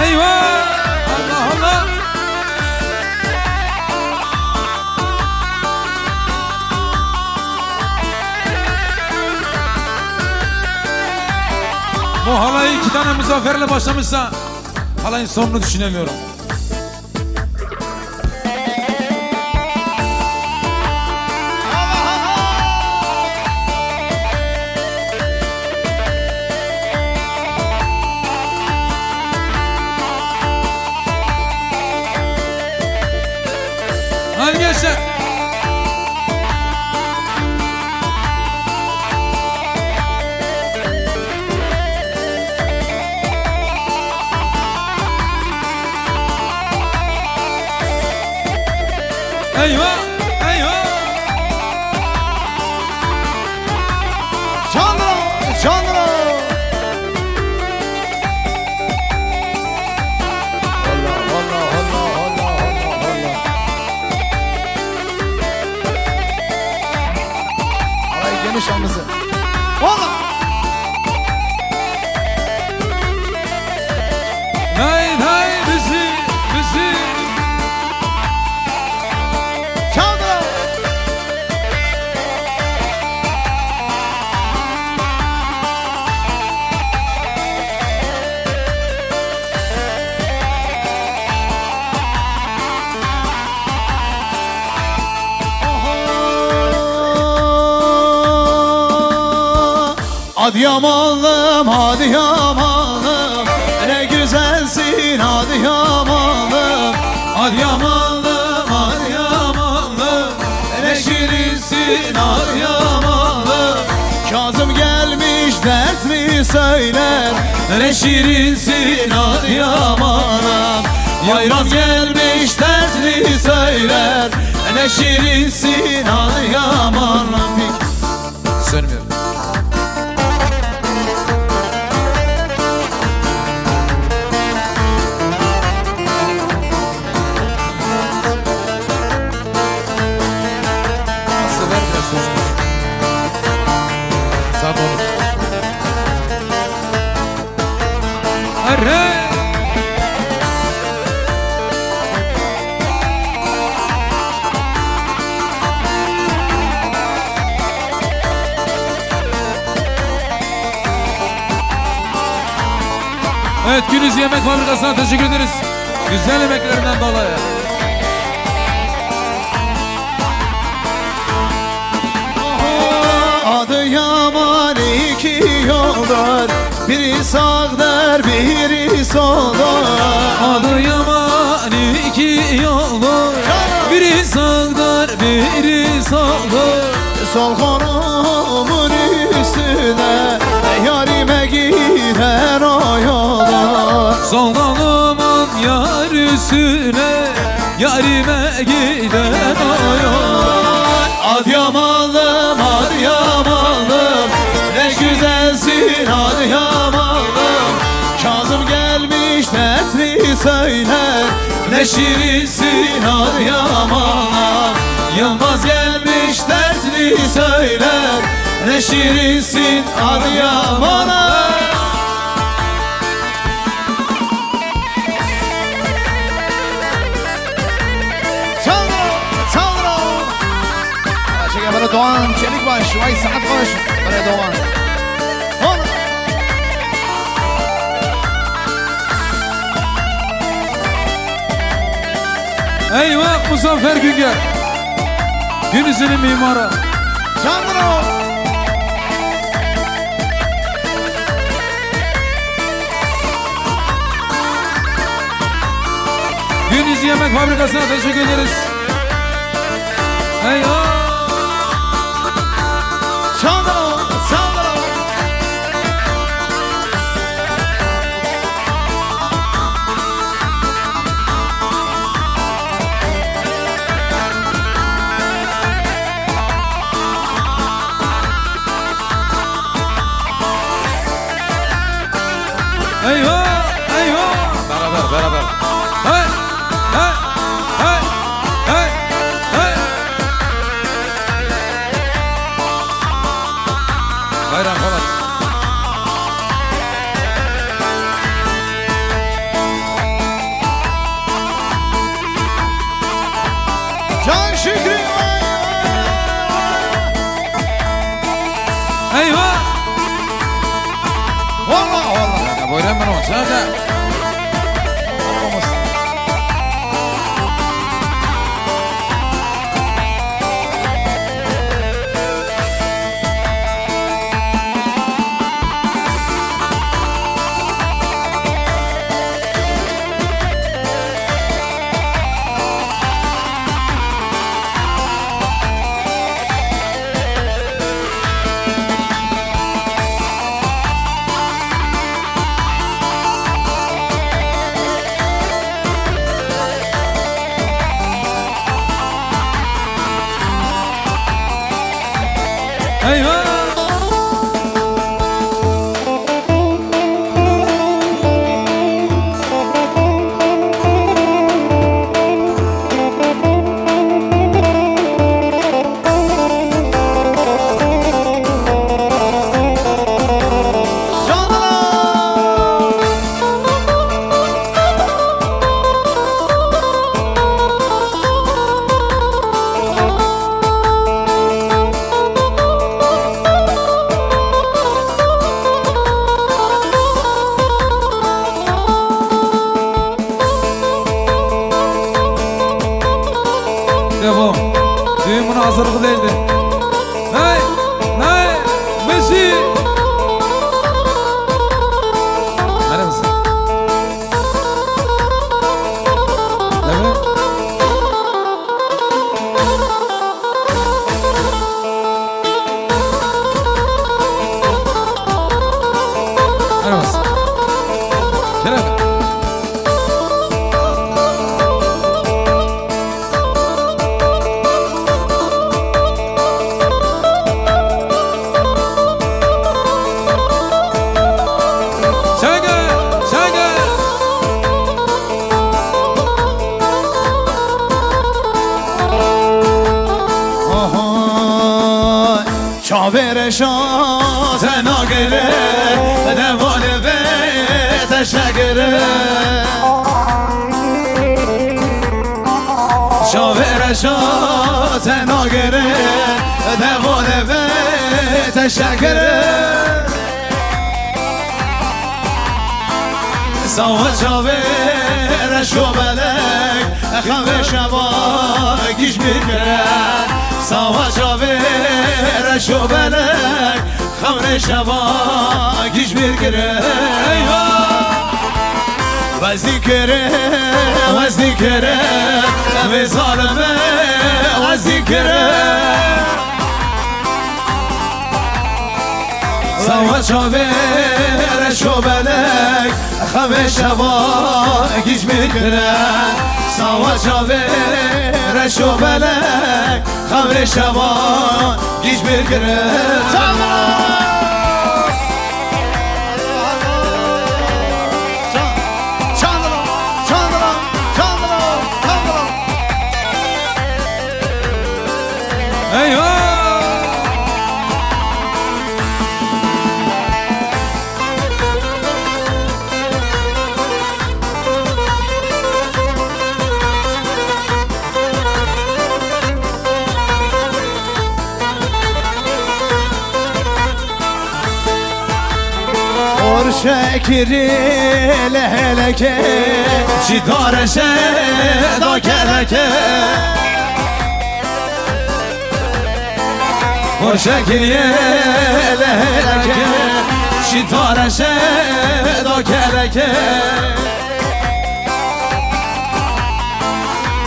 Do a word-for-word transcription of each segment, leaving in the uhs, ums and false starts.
Eyvah! Allah Allah! Bu halayı iki tane Muzaffer'le başlamışsa halayın sonunu düşünemiyorum. Hadi gençler. Eyvah, eyvah. Canım, canım. Allah, Allah, Allah, Allah, Allah, Allah. Ay, geniş alnısı. Valla. Hey, hey, bizi, bizi. Çaldır. Adıyamanlım, Adıyamanlım, ne güzelsin Adıyamanlım. Adıyamanlım, Adıyamanlım, ne şirinsin Adıyamanlım. Kazım gelmiş dertli söyler, ne şirinsin Adıyamanlım. Bayram gelmiş dertli söyler, ne şirinsin Adıyamanlım. Sönmüyor. Aslında ver biraz ses. Saat on üç. Arre! Evet, Gündüz Yemek Fabrikası'na teşekkür ederiz. Güzel emeklerinden dolayı. Adıyaman iki yoldur, biri sağdır, biri soldur. Adıyaman iki yoldur, biri sağdır, biri soldur. Sol kolumun üstüne yarime giden o yoldur. Sol kolumun yar üstüne yarime giden o yol. Adıyamanlım, Adıyamanlım, ne güzelsin Adıyamanlım. Kazım gelmiş dertli söyler, ne şirinsin Adıyamanlım. Yılmaz gelmiş dertli söyler, ne şirinsin Adıyamanlım. Çaldır o, çaldır o. Çeke bere Doğan Çelikbaş, vay saat baş, bere Doğan. Hop. Eyvah Muzaffer Güngör. Gün yüzünün mimarı. Çaldır o. Gündüz Yemek Fabrikası'na teşekkür ederiz. Eyvah! Çaldır o, çaldır o. Eyvah, eyvah. Beraber, beraber. Hey, hey, hey, hey, hey. Bravo. Düğün buna hazırlık değildi. Hey, hey, Messi. Neremiz? Evet. Neremiz? Şeref. Çenge, çenge. Oho. Çavê reşa te nagire, devalê vê te şegire. Çavê reşa te nagire, devalê vê te şegire. Sawa çavê reşo belek, xevê şeva gîj bîr kire. Sawa çavê reşo belek, xevê şeva gîj bîr kire. Eyvah! Wezdî kire, wezdî kire, vê zalime wezdî kire. Sawa çavê reşo belek, xevê şeva gîj bîr kire. Sawa çavê reşo belek, xevê şeva gîj bîr kire. Çandra, çandra, çandra, çandra. Eyvah! Xorşe kirî leheleke, çî dare şe da keleke. Xorşe kirî leheleke, çî dare şe da keleke.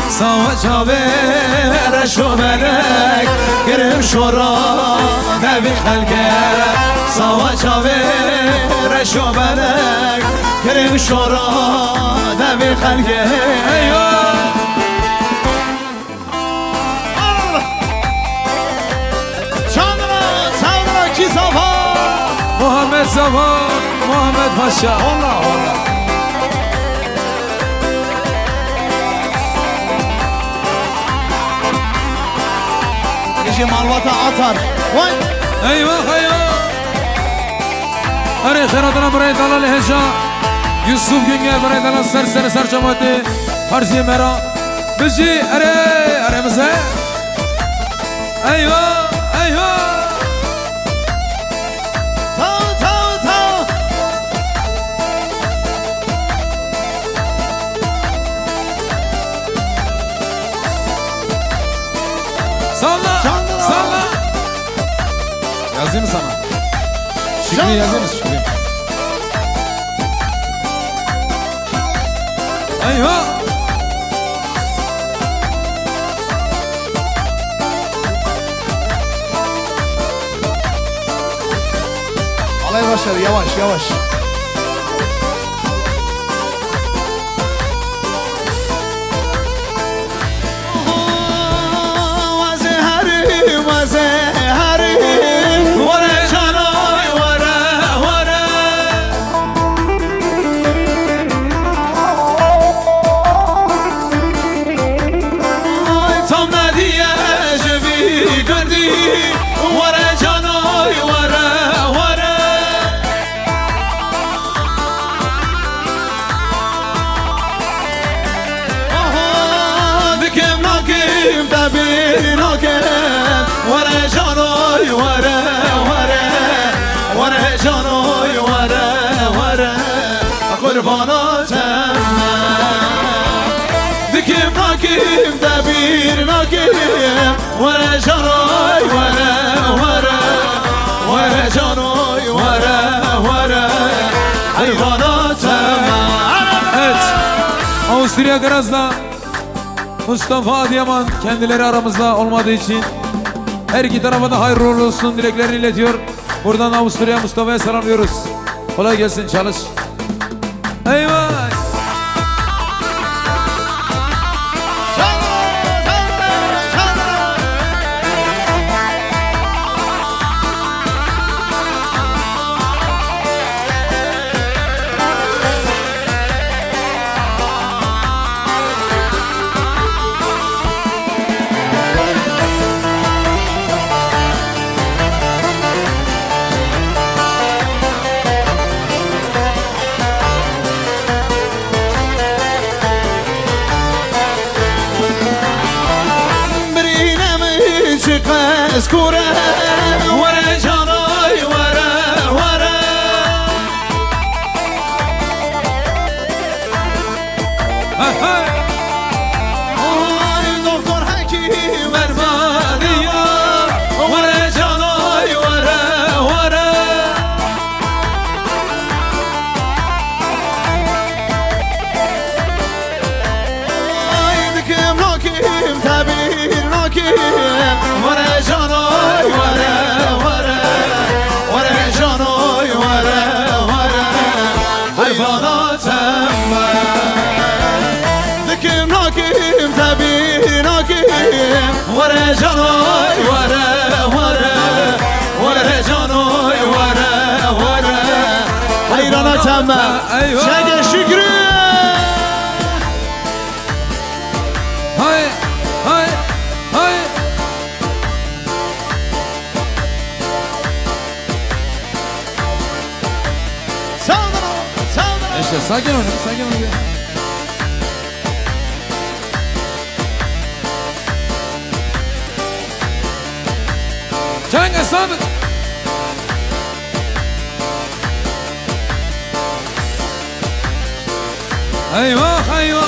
Sawa çavê reşo belek, kirim şora devî xelke. Sawa çavê reşo belek, kirim şora devî xelke. Eyvah! Çandra, çandra, kî Safa? Muhammed Safa, Muhammed Paşa. Hola, hola. Gece malvata atar. Vay. Eyvah, eyvah. Erê, xêratana birayê dalal hêja. Yusuf Güngör, birayê dalal ser ser ser cemaatê. Harziyê mera. Bijî, erê, erê mize. Eyvah, eyvah. Taw, taw, taw. Salla, salla. Yazayım mı sana? Şükrü yazayım mı Şükrü? Eyvah! Alay başladı, yavaş, yavaş. Aha, dikim nakim te bîr nakim. Were canoy were, were. Were canoy were, were. Qurbana te me. Dikim nakim te bîr nakim. Were canoy, were, were. Were canoy, were, were. Heyvana temel. Evet. Avusturya Graz'da Mustafa Adıyaman kendileri aramızda olmadığı için her iki tarafa da hayırlı uğurlu olsun dileklerini iletiyor. Buradan Avusturya Mustafa'ya selamlıyoruz. Kolay gelsin, çalış. Eyvah! Birîne min çiqas kûr e. Were canoy, were, were. Hey, hey. Ay, doktor, hekîm, bermadiya. Were canoy, were, were. Ay, dikim, nakim, tebîr nakim. Were canoy, were, were. Were canoy, were, were. Heyvana temel. Dikim, nakim, tebîr nakim. Were canoy, were, were. Were canoy, were, were. Heyrana temel. Eyvah! Şege Şükrü! Hay, hay, hay. Sağ olun, sağ olun. İşte sakin olun, sakin olun. Cenk Esad. Eyvah, eyvah.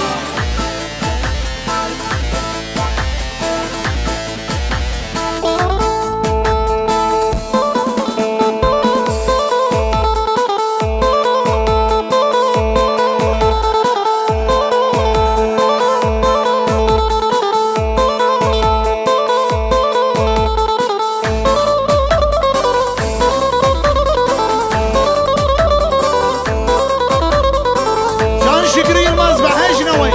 Can Şükrü Yılmaz, Bahar Jinawayı.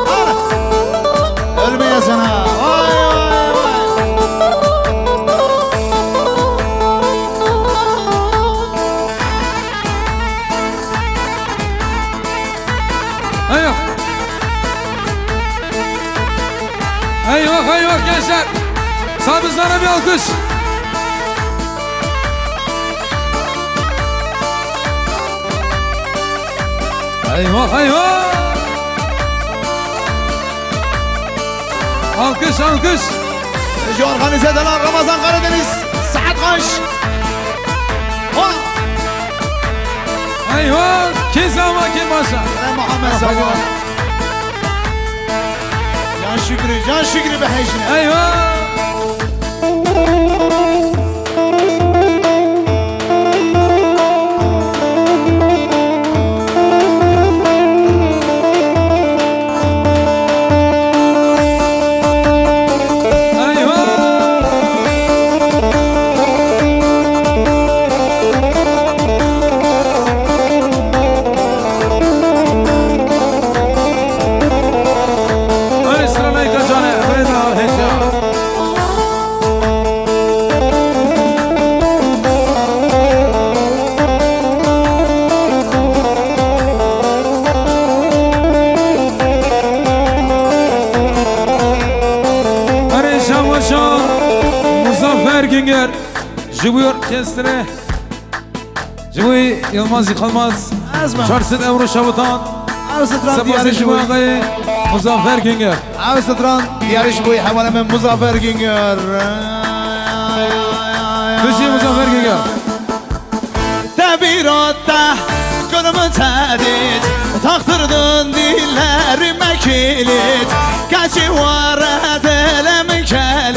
Ah! Ölmeye sana. Vay, vay, vay. Eyvah. Eyvah, eyvah gençler. Sabizlere bir alkış. Eyvah, eyvah. Alkış, alkış. Ji organizedana Ramazan Karadeniz, Saet Kaş. Eyvah, kes ama kim başa? Muhammed Safa. Can Şükrü, Can Şükrü be hejine. Eyvah. Erê şabaşa Muzaffer Güngör ji bo orkestrê, ji bo Yilmaz Yıkılmaz, Ez me. Çar sed euro şabitan. Ev stran diyarî ji bo. Muzaffer Güngör. Ev stran diyarî ji bo hevalê me Muzaffer Güngör. Bijî Muzaffer Güngör. Te bîra te, gul min te dît, taxtirdin dîlerî me kilît, keçî ware dilê min kelît.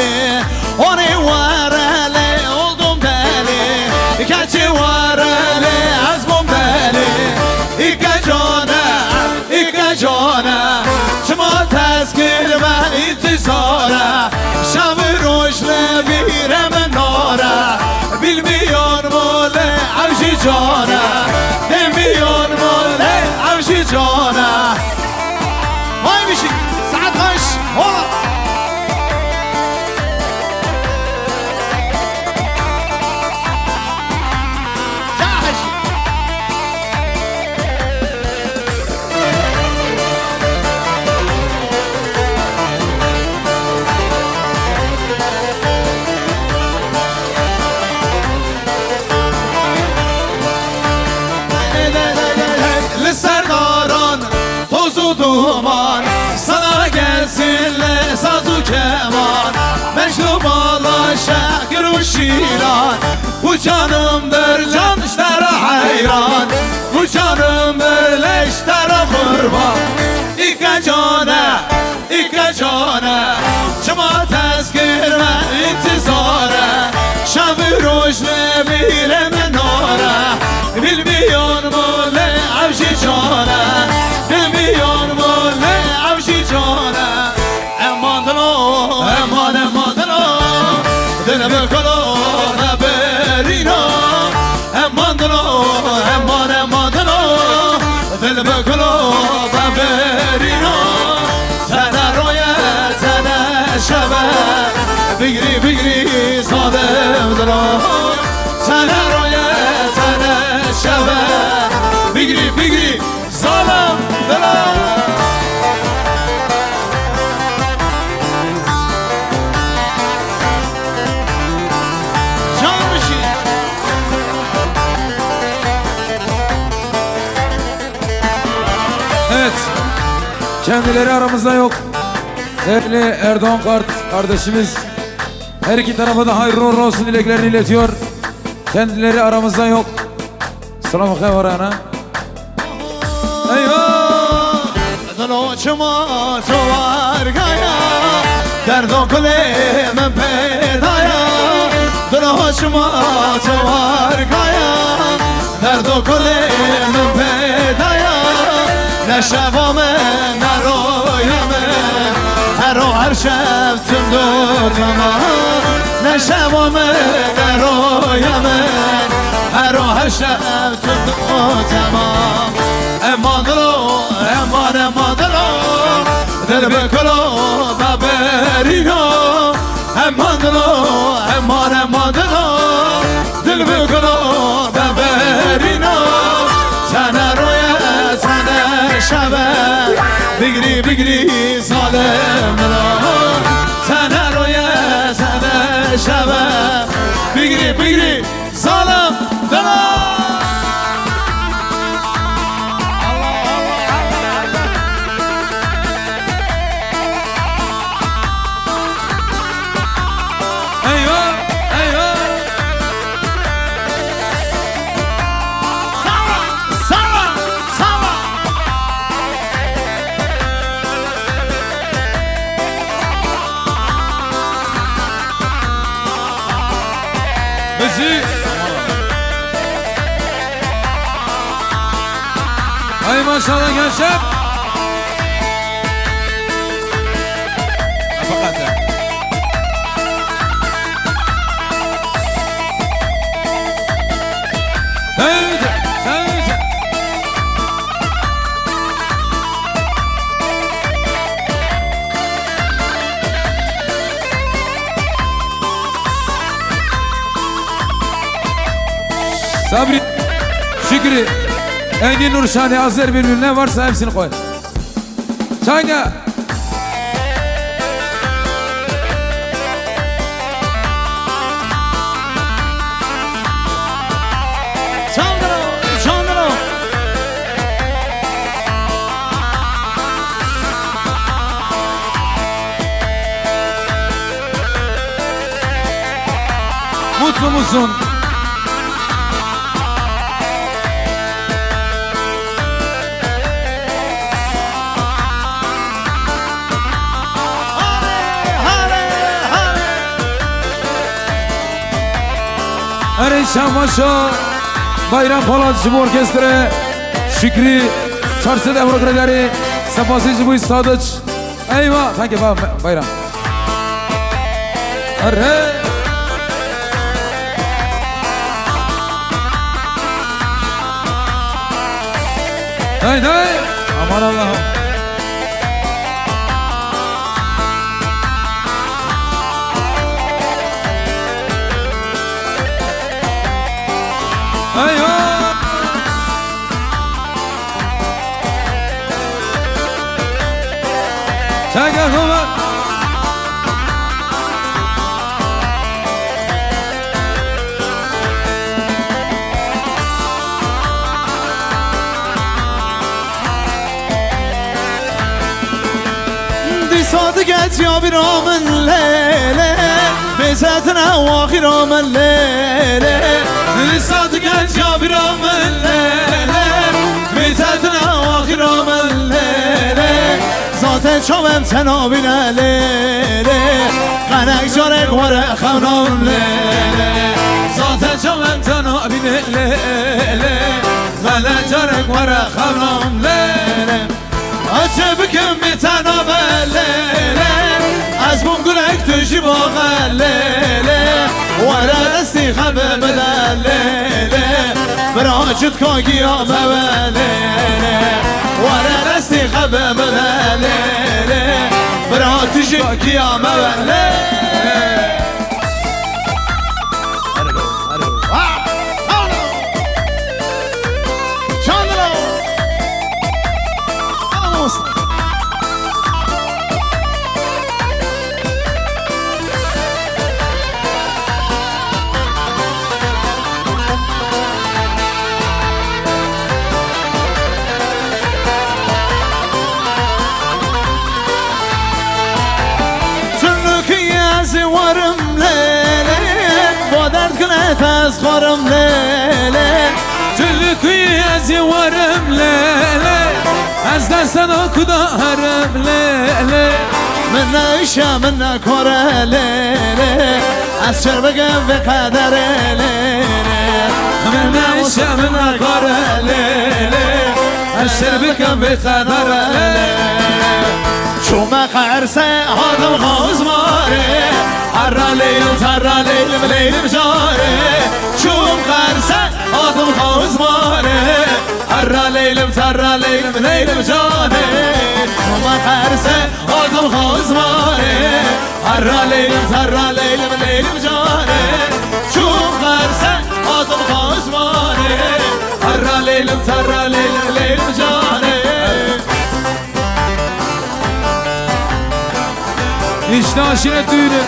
îran. Bu canım bir can işte heyran. Bu canım bir leşte kurban. İke cane, îke cane. Çima tezkir me intizare. Şev û roj li bîrê min nare. Bilmiyor mu lê ev jî cane. Bilmiyor mu lê ev jî cane. Eman dilo, eman, eman dilo. Dil bi kulo de birîno. Eman dilo, eman, eman dilo. Dil bi kulo de birîno. Tene roye, tene şeve. Bigirî, bigirî zalim dilo. Tene roye, tene şeve. Bigirî, bigirî. Zalim dilo. Can bir şey. Evet. Kendileri aramızda yok. Değerli Erdoğan Kart kardeşimiz her iki tarafa da hayırlı uğurlu olsun dileklerini iletiyor. Kendileri aramızda yok. Selam xewarana. Eyvah! Dilo çima çawargaya, derdo kulê min pêdaya. Dilo çima çawargaya, derdo kulê min pêdaya. Ne şeva min, ne roya min, her o her şev Tund û temam, ne şeva min, ne roya min, her o her şev tund û temam. Eman dilo, eman, eman dilo, dil bi kulo de birîno. Eman dilo, eman, eman dilo, dil bi kulo de birîno. Tene roye, tene şeve, bigirî, bigirî zalim dilo. Tene roye, tene şeve. Bigirî, bigirî, zalim dilo. Eyvah, eyvah. Sava, sava, sava. Bizi. Ay maşallah gençler. Fakat. Haydi, haydi. Sabri, Şükrü, Engin, Nurşani, Azer, Bülbül ne varsa hepsini koy. Çayna. Çandro, çandro. Mutlu musun? Erê şemaşo Bayram Polat ji bo orkestre, Şükrü, çar sed euro krediarê, Sefasî ji bo Sadıç. Eyvah, thank you, Bayram. Erê. Haydi. Aman Allah'ım. Eyvah. Çay gel, baba. Dîsa digetiya bîra min lê lê. Bêtetine waxîra min lê lê. Lîsa tu genc ya bîra min lê lê. Bêtetine waxîra min lê lê. Zaten çavem tena bîne lê lê. Qenek carek were xewnan lê lê. Zaten çavem tena bîne lê lê. Qenek carek were xewnan lê lê. Ez çi bikim bê te nabe lê lê. Ez bûm gulek tu jî baxe lê lê. Were destî xwe bide lê lê. Bira çitka giya me be lê lê. Were destî xwe bide lê lê. Bira tu jî giya me be lê lê. Çimnûkî ez ê werim lê lê. Bo derd kinet ez xwarim lê lê. Çimnûkî ez ê werim lê lê. Ez destena ku da herim lê lê. Min ne îşe, min ne kare lê lê. Ez şer bikim vê qederê lê lê. Min ne îşe, min ne kare lê lê. Ez şer bikim vê qederê lê lê. Çûme qerse hatim xwe zmarê. Herra leylim, terra leylim, leylim carê. Çûm qerse hatim xwe zmarê. Herra leylim, terra leylim, leylim carê. Çûme qerse hatim xwe zmarê. Herra leylim, terra leylim, leylim carê. Çûm qerse hatim xwe zmarê. Herra leylim, terra leylim, leylim carê. İşte aşiret düğünü.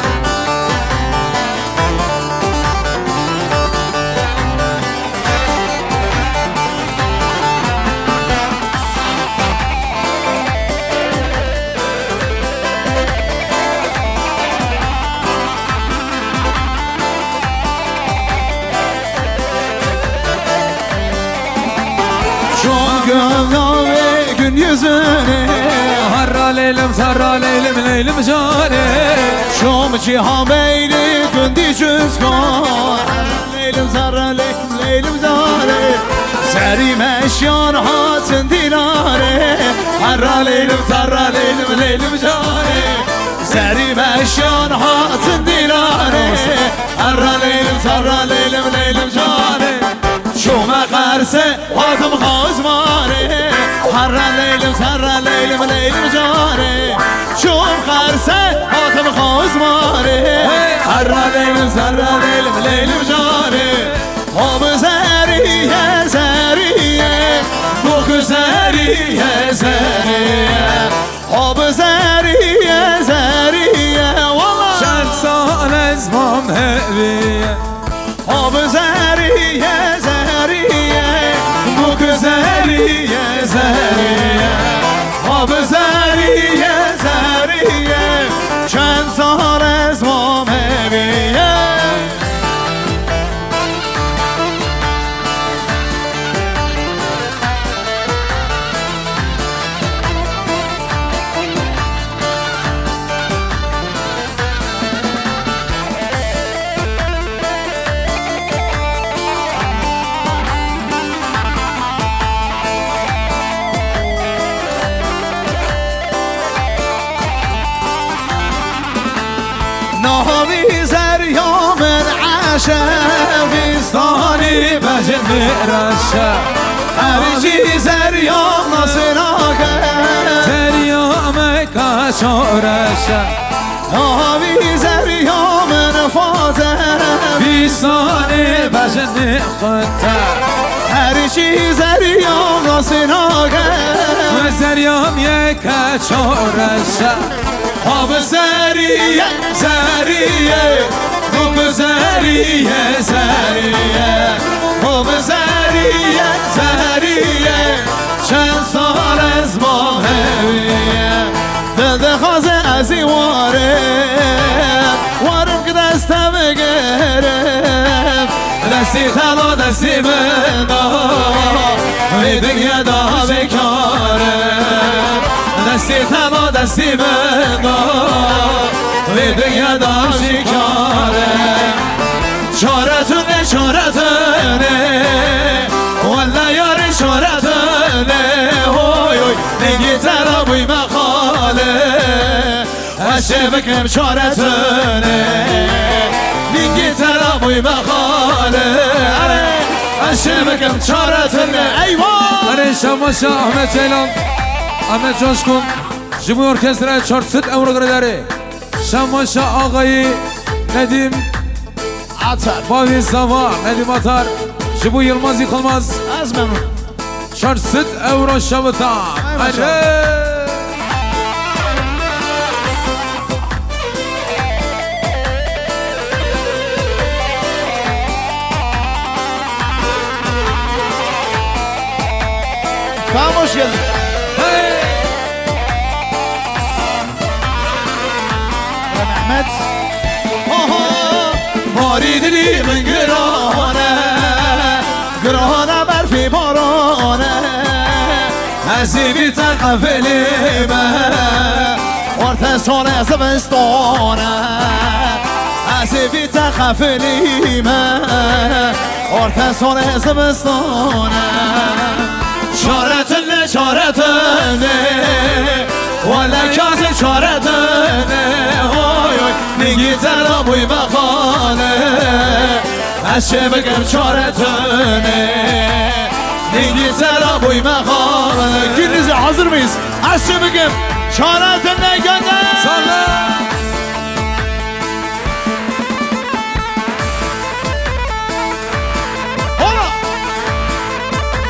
Şom göz navê gün yüzüne. Harra leylim, zarra leylim, leylim care. Şom ciha beyli gündüz yüz kar. Leylim, zarra leylim, leylim care. Zerî meşyan hatin dilare. Harra leylim, zarra leylim, leylim care. Zerî meşyan hatin dilare. Harra leylim, zarra leylim, leylim care. Şome qerse hatim xazmare. Harra leylim, zarra leylim, leylim care. Şom qerse hatim xazmare. Harra leylim, zarra leylim, leylim care. Hab zeriye, zeriye. Bok zeriye, zeriye. Hab zeriye, zeriye. Wala. Çend sal ez mam heviye. Hab zeriye, zeriye. Bok zeriye, zeriye. Hab zeriye, zeriye. Çend sal ez mam heviye. Navî zerya min eşe, vîstanî bejimî reşe. Her jî zerya nasê nake. Zerya me ka şoreşe. Navî zerya min faze. Vîstanê bejinê xute. Her jî zerya nasê nake. Ve zeryam yeke şoreşe. Hab zeriye, zeriye, bok zeriye, zeriye. Hab zeriye, zeriye, çend sal ez mam heviye. Dil dixwaze ez ê warim, warim kide Destê te da destê min da, vê dinya da bêkar e. Destê te da destê min da, vê dinya da bêkar e. Çare tune, çare tune, welle yarê çare tune, hoy hoy, ningî te da bûyme xale. Ez çi bikim çare tune, ningî te da bûyme xale. Erê, ez çi bikim çare tune. Eyvah! Erê, şemaşa Ahmet Ceylan, Ahmet Coşkun, ji bo orkestraya çar sed euro girêdayî. Şemaşa Axayî Nedîm Atar. Bavê Zava, Nedîm Atar, ji bo Yilmaz Yıkılmaz. Ez memnun. Çar sed euro şevitan. Ay maşallah. Hadi. Tamam, hoş geldin. Hey. Mehmet. Aha! Barî dilî min giran e, giran e berfê baran e. Ez ê vî te qefilî me, orte sone zivistan e. Ez ê vî te qefilî me, orte sone zivistan e. Çare tune, çare tune, wele kazê çare tune, hoy hoy, ningî te da bûyme xale. Ez çi bikim çare tune, ningî te da bûyme xale. Gülniz'e hazır mıyız? Ez çi bikim çare tune, gönder. Salla. Ola!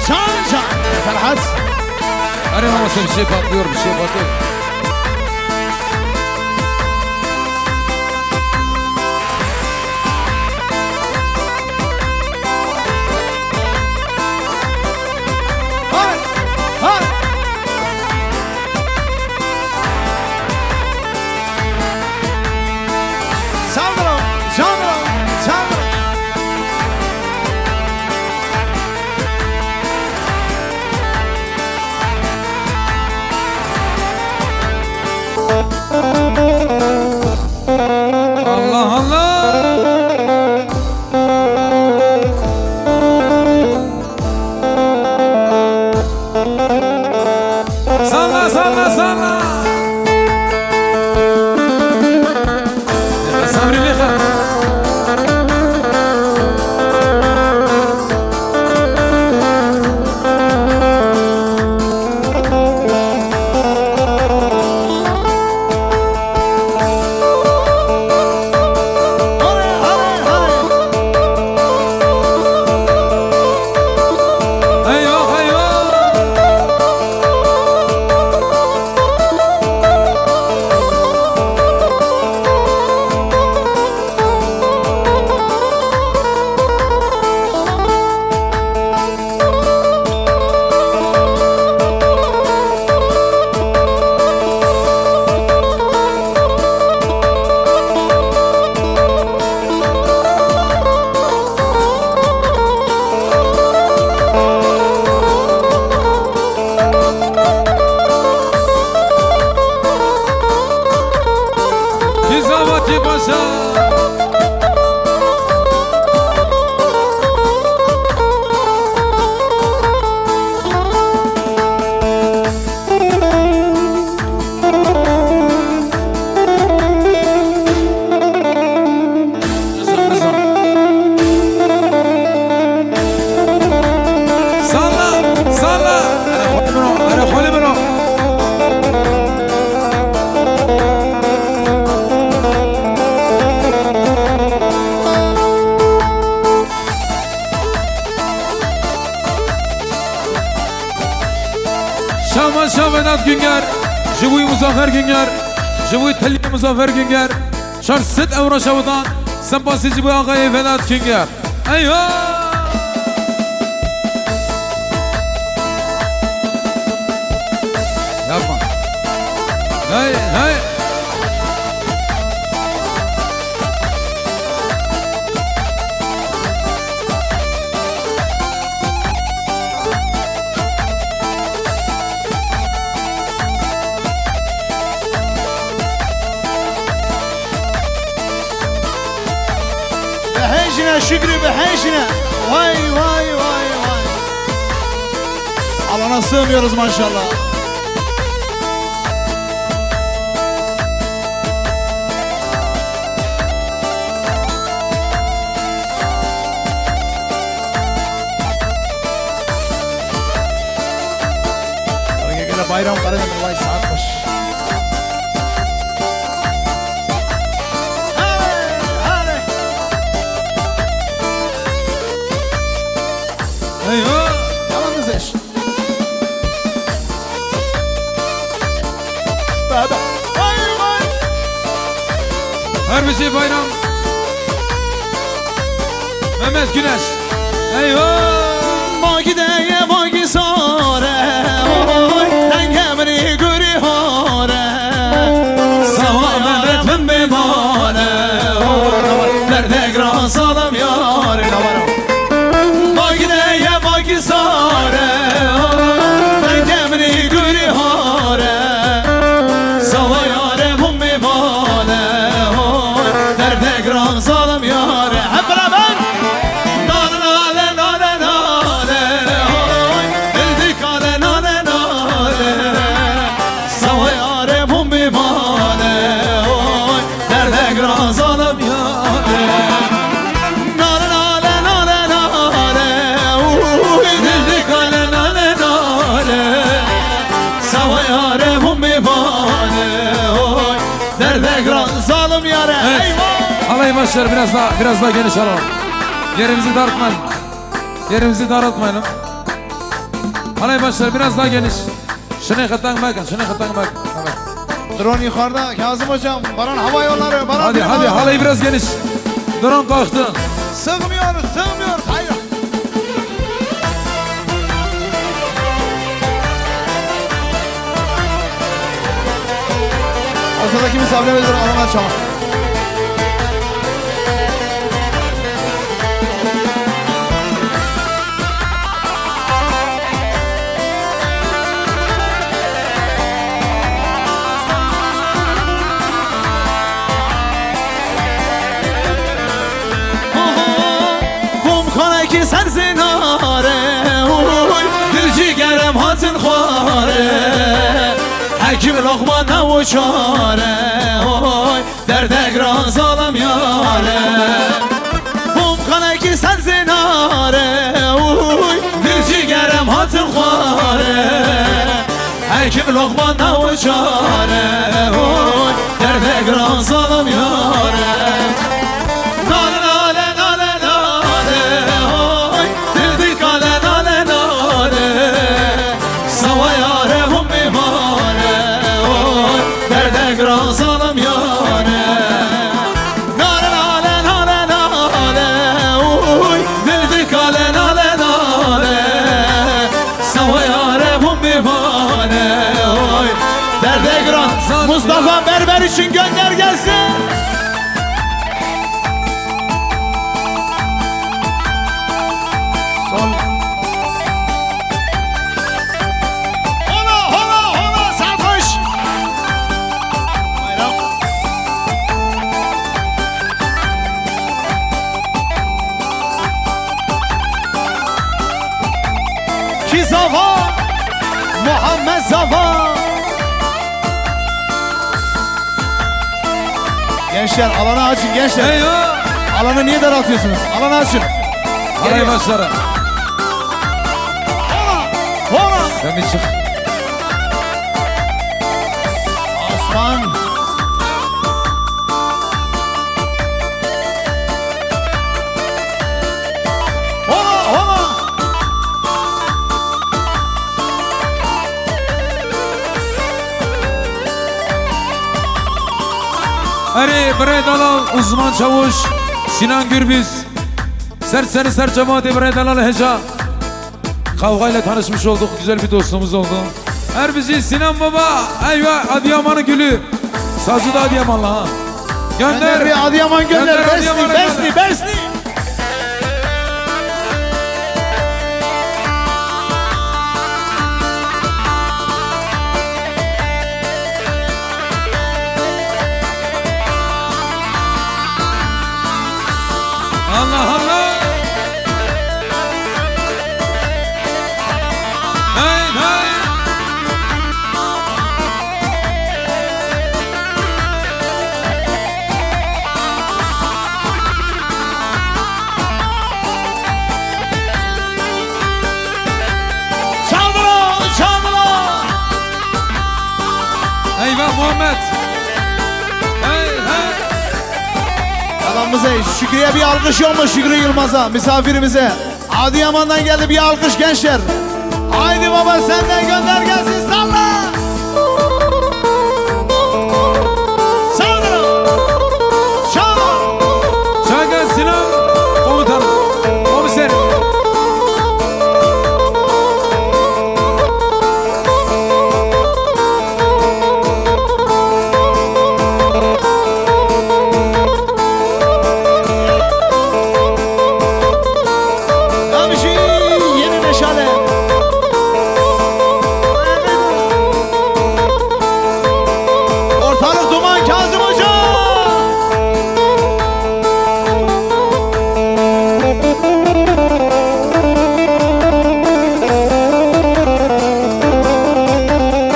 Can can! Ferhat! Hadi ama sen bir şey patlıyor, bir şey patlıyor. Hay! Hay! Saldırın, saldırın, saldırın. Allah Allah. Salla, salla, salla. Sabrî lêxe. Kî zava kî paşa. Salla, salla. Erê xwelê min o, erê xwelê min o. Şama şa Vedat Günger, ji wî Muzaffer Günger, ji wî Telî Muzaffer Günger, çar sed euro şewitan, sempasî ji wî axayê Vedat Günger. Eyho! Yapma. Hey, hey. Şükrü ve Hejine. Vay, vay, vay, vay. Alana sığmıyoruz maşallah. Gele bayram Karadeniz, vay saat baş. Hadi, hadi. Eyvah. Tamam mı seç? Baba. Vay vay. Her bir şey bayram. Mehmet Güneş. Eyvah. Bagi de ye, bagi sare. Oy, denge mini guri hare. Sawa Mehmet bin bimane. Oy, derde gran salam yare. Magide ye magizare, ben gemri guri hare. Sawa yare bû mêvane, oy, derde giran zalim yare. Hep beraber. Nale, nale, nale, nale, oy, dil dikale, nale, nale. Sawa yare bû mêvane, oy, derde giran zalim yare. Nale, nale, nale, nale, uy, dil dikale, nale, nale. Sawa yare bû mêvane, oy, derde giran zalim yare. Evet. Eyvah! Alayım başlar, biraz daha, biraz daha geniş alalım. Yerimizi daraltmayalım. Yerimizi daraltmayalım. Alayım başlar, biraz daha geniş. Şunu xetang mekin, şunu xetang mekin. Evet. Drone yukarıda, Kazım hocam. Baran hava yolları, Baran. Hadi, hadi, hava yolları. Halayı biraz geniş. Drone kalktı. Sığmıyoruz, sığmıyoruz. Hayır. Ortadaki misafirlerimizi alana çağır. Komkanekî ser zênare, oy, dil cîgerem hatin xware. Hekîm loqman ne û çare, oy. Derdek ra zalim yare. Bom kanekî ser zênare, uy, dil cîgerem hatin xware. Hekîm loqman ne û çare, uy, derdek ra zalim yare. Nale, nale, nale, nale, uy, dil dikale, nale, nale. Sawa yare bû mêvane, oy, derdek ra zalim yare. Nale, nale, nale, nale, oy, dil dikale, nale, nale. Sawa yare bû mêvane, oy, derdek ra. Mustafa Berber için gönder gelsin. Sol. Hola, hola, hola, sarhoş. Bayram. Ki Zava, Muhammed Zava. Gençler, alanı açın gençler. Eyvah! Alanı niye daraltıyorsunuz? Alanı açın. Geliyor. Alay başları. Hola! Hola! Sen bir çık. Osman! Hola, hola! Erê, birayê dalal Uzman Çavuş, Sinan Gürbüz, ser seni ser cemaatê birayê dalal Heca. Kavgayla tanışmış olduk, güzel bir dostluğumuz oldu. Her bizi Sinan Baba, eyvah, Adıyaman'ın gülü. Sazı da Adıyamanlı ha. Gönder. Gönder bir Adıyaman gönder. Gönder Besni, Adıyaman'a Besni, gönder. Besni. Allah Allah. Eyvah Muhammed. Hey, hey. Adamımıza Şükrü'ye bir alkış yok mu, Şükrü Yılmaz'a, misafirimize? Adıyaman'dan geldi, bir alkış gençler. Haydi baba, sen de gönder gelsin, salla. Sağ olun. Sağ olun. Çaga Sinan komutanım. Komiserim. Abi şey, yeni meşale. Ortalık duman, Kazım Hoca.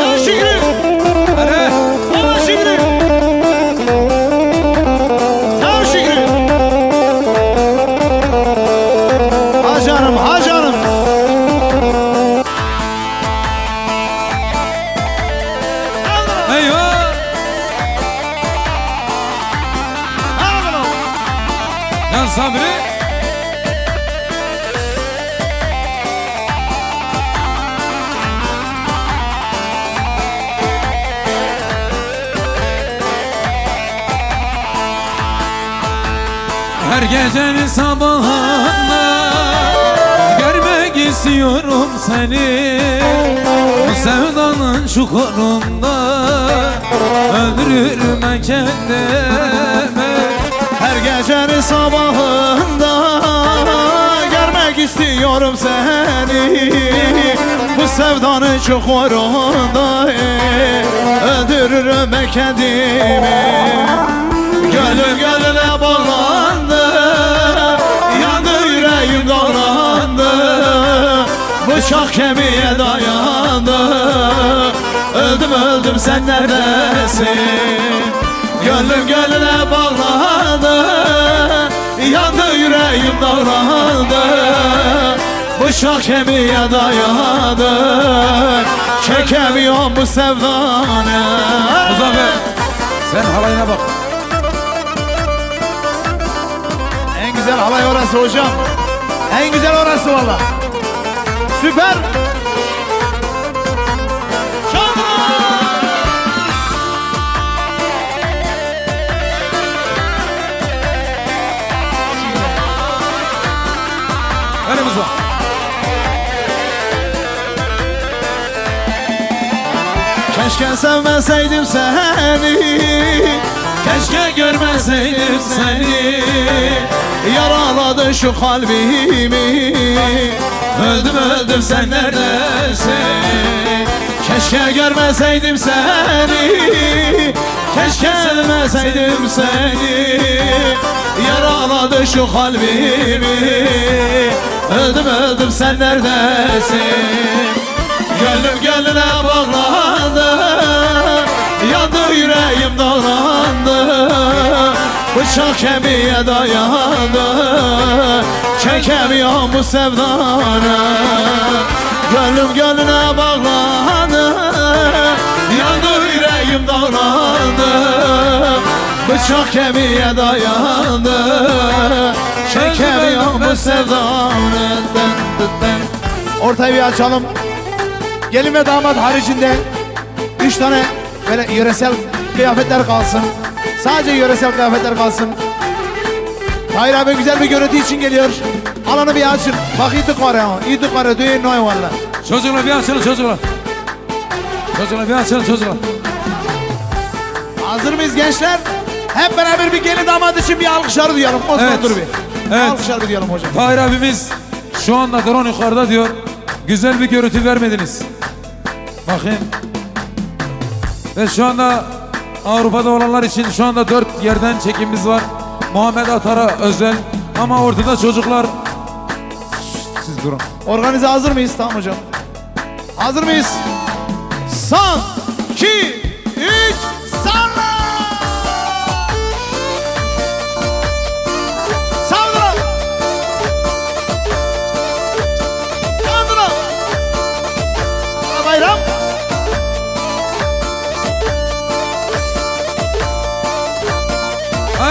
Ya Şükrü. Hadi. Ya Şükrü. Ya Şükrü. Ha canım, ha canım. Eyvah. Lan Sabri. Her gecenin sabahında görmek istiyorum seni. Bu sevdanın çukurunda öldürürüm ben kendimi. Her gecenin sabahında görmek istiyorum seni. Bu sevdanın çukurunda öldürürüm ben kendimi. Gönlüm gönlüne bağlandı, yandı yüreğim dağlandı. Bıçak kemiğe dayandı. Öldüm öldüm, sen neredesin? Gönlüm gönlüne bağlandı, yandı yüreğim dağlandı. Bıçak kemiğe dayandı, çekemiyorum bu sevdanı. Muzaffer, sen halayına bak. En güzel halay orası hocam. En güzel orası valla. Süper. Çalın. Elimizde. Keşke sevmeseydim seni, keşke görmeseydim seni. Yaraladı şu kalbimi. Öldüm öldüm, sen neredesin? Keşke görmeseydim seni, keşke sevmeseydim seni. Yaraladı şu kalbimi. Öldüm öldüm, sen neredesin? Gönlüm gönlüne bağlandı, yandı yüreğim dağlandı. Bıçak kemiğe dayandı, çekemiyorum bu sevdanı. Gönlüm gönlüne bağlandı, yandı yüreğim dağlandı. Bıçak kemiğe dayandı, çekemiyorum bu sevdanı. Ortayı bir açalım. Gelin ve damat haricinde üç tane böyle yöresel kıyafetler kalsın. Sadece yöresel kıyafetler kalsın. Tahir abi güzel bir görüntü için geliyor. Alanı bir açın. Bak, î tu kare ha. Î tu kare, tu yê noy valla. Çocuklar, bir açılın çocuklar. Çocuklar, bir açılın çocuklar. Hazır mıyız gençler? Hep beraber bir gelin damat için bir alkışları duyalım. Osman, evet, dur bir. Evet. Alkışlar bir duyalım hocam. Tahir abimiz şu anda drone yukarıda diyor. Güzel bir görüntü vermediniz. Bakayım. Ve şu anda Avrupa'da olanlar için şu anda dört yerden çekimimiz var. Muhammed Atar'a özel. Ama ortada çocuklar. Siz durun. Organize hazır mıyız? Tamam hocam. Hazır mıyız? Son, iki, üç, salla! Sağ olun. Sağ olun. Bayram.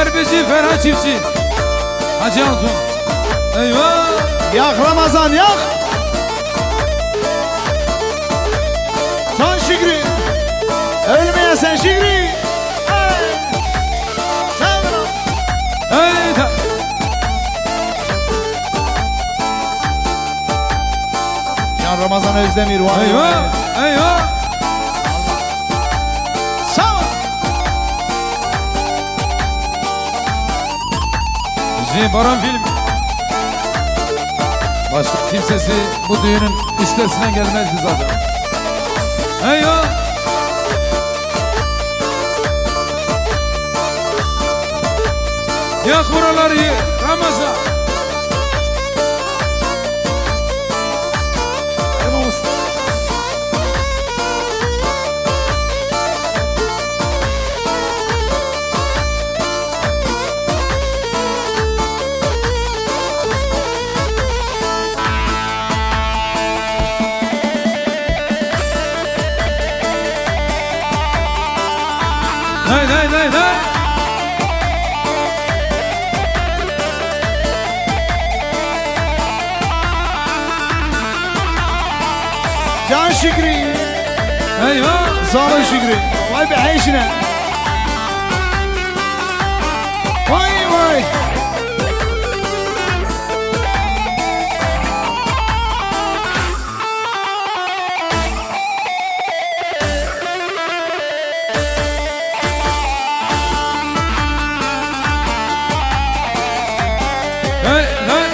Bêjî Ferhat Çiftçi. Hacı Altun. Eyvah. Yak Ramazan, yak. Tan Şükrü. Ölmeyesin Şükrü. Hey. Sağ ol. Hey, ta- Can Ramazan Özdemir var. Eyvah, eyvah. Sağ ol. Ji Baran Film. Başka kimsesi bu düğünün üstesinden gelmezdi zaten. Eyvah. Yak buraları, Ramazan. Hey, hey, hey, hey. Can Şükrü. Eyvah. Zalım Şükrü. Vay be, hey şine. Vay, vay. Hey, hey.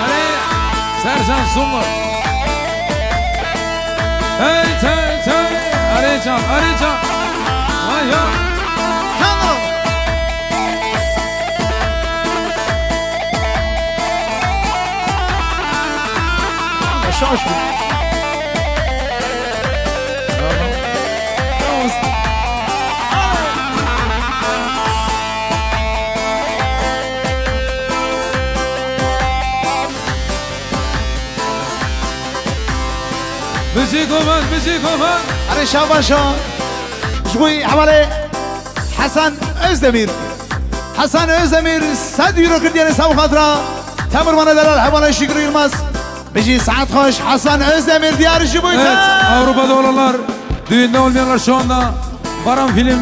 Allez, Sercan Sungur. Hey, hey, hey. Allez, Can, allez, Can. Vay ya. Tamam. Aşağı uçtu. Bijî Govan, bijî Govan. Erê şabaşa. Ji bo hevalê Hasan Özdemir. Hasan Özdemir sed euro kir diyarê sağ xatira. Temir bana delal hevalê Şükrü Yılmaz. Bijî saet xweş Hasan Özdemir diyar ji bo te. Evet, Avrupa'da olanlar, düğünde olmayanlar şu anda Baran Film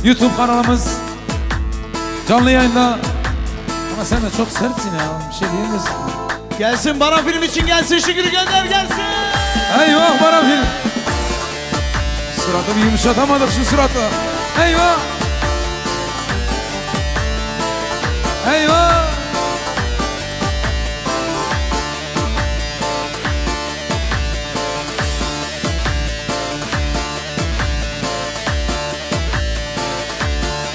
YouTube kanalımız canlı yayında. Ama sen de çok sertsin ya, bir şey diyemiyorsun. Gelsin Baran Film için gelsin, Şükrü gönder gelsin. Eyvah Baran Film. Suratı bir yumuşatamadık şu surata. Eyvah. Eyvah.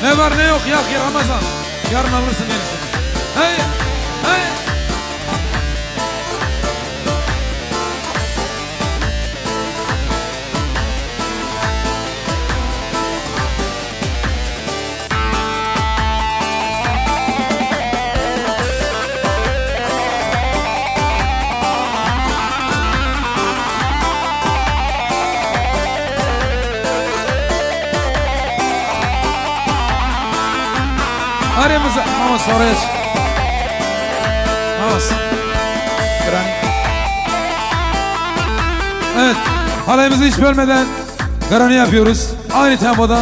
Ne var ne yok yak ya Ramazan. Yarın alırsın yenisini. Hey, hey. Aramıza, vamos, Torres. Vamos. Granit. Evet, halayımızı hiç bölmeden Granit yapıyoruz. Aynı tempoda.